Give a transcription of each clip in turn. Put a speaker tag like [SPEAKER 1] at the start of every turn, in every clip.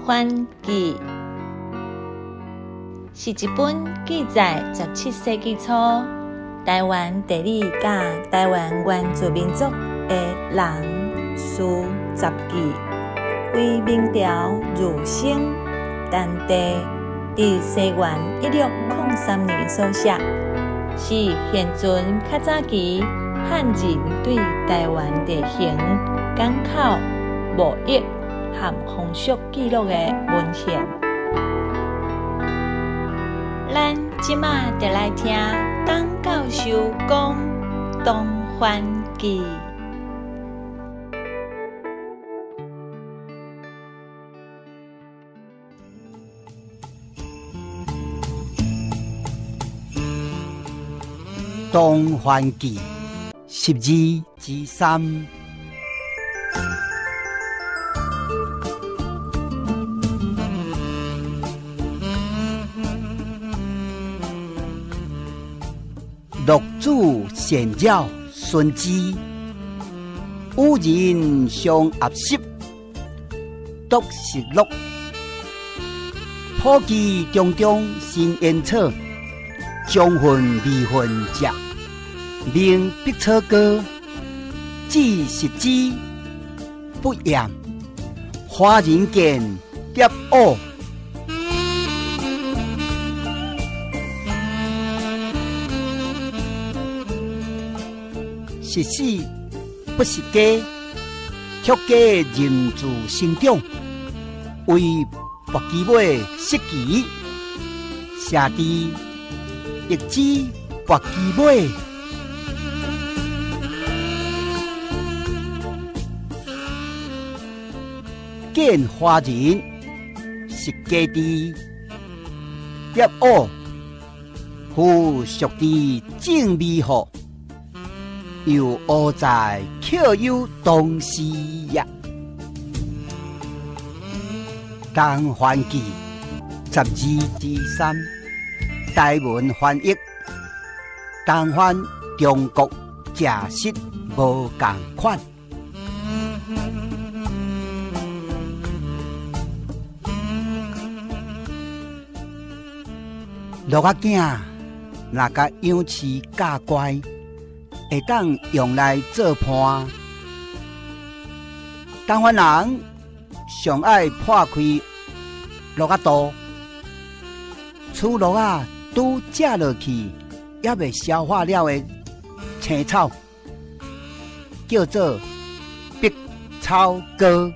[SPEAKER 1] 番記》是一本記載17世紀初台灣地理佮台灣原住民族的人事雜記，為明朝儒生陳第佇西元1603年所寫，是現存較早期漢人對台灣地形、港口、貿易和風俗記錄的文獻。咱這馬就來聽董教授講《東番記》。
[SPEAKER 2] 《東番記》12之3。六祖善鸟孙子，与人相合习，独食乐。普济中中新烟草，将份未份食，名碧草膏，只食之不厌。华人见蝶舞。是死不是家，曲家人自生长，为搏其尾失其，下地亦知搏其尾。见华人是家地，蝶舞夫属之正美好。又何在克有东西也？东番记12之3，台文翻译：东番中國食食無仝款。鹿仔囝若共養飼教乖，會當用來做伴。台灣人上愛破開鹿仔肚，取鹿仔拄食落去猶未消化了的青草，叫做碧草膏。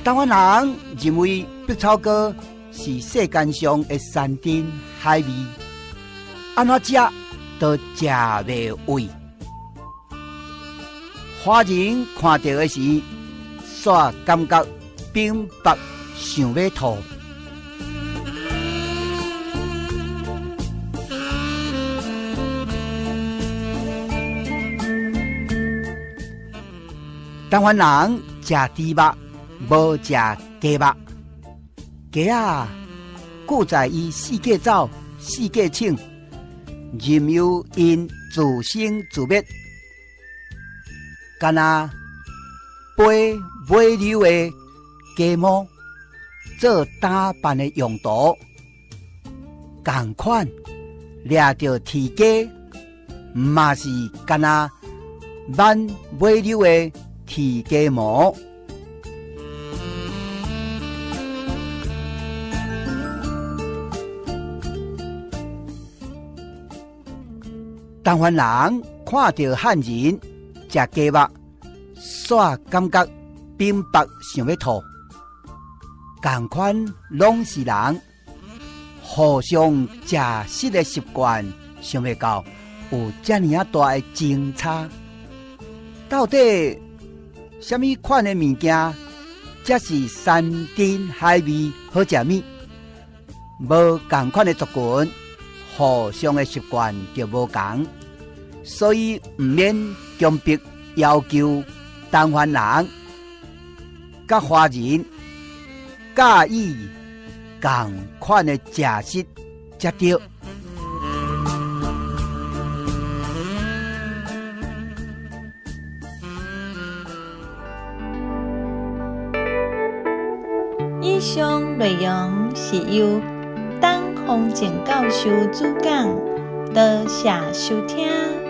[SPEAKER 2] 台灣人認為碧草膏是世間上的山珍海味，按怎食都食袂畏。華人看著的時，煞感覺冰白想欲吐。台灣人食豬肉，無食雞肉。雞仔故在伊四界走，四界衝，任由𪜶自生自滅，敢若飛尾溜的雞毛做打扮的用途，仝款掠著雉雞，嘛是敢若挽尾溜的雉雞毛。台灣人看著漢人食雞肉，煞感覺冰白想欲吐。仝款攏是人，互相食食的習慣，想袂到有遮爾仔大的爭差。到底啥物款的物件才是山珍海味好食物？無仝款的族群，互相的習慣就無仝，所以毋免強迫要求台灣人佮華人佮意仝款的食食才對。
[SPEAKER 1] 以上內容是由董宏正教授主講，多謝收聽。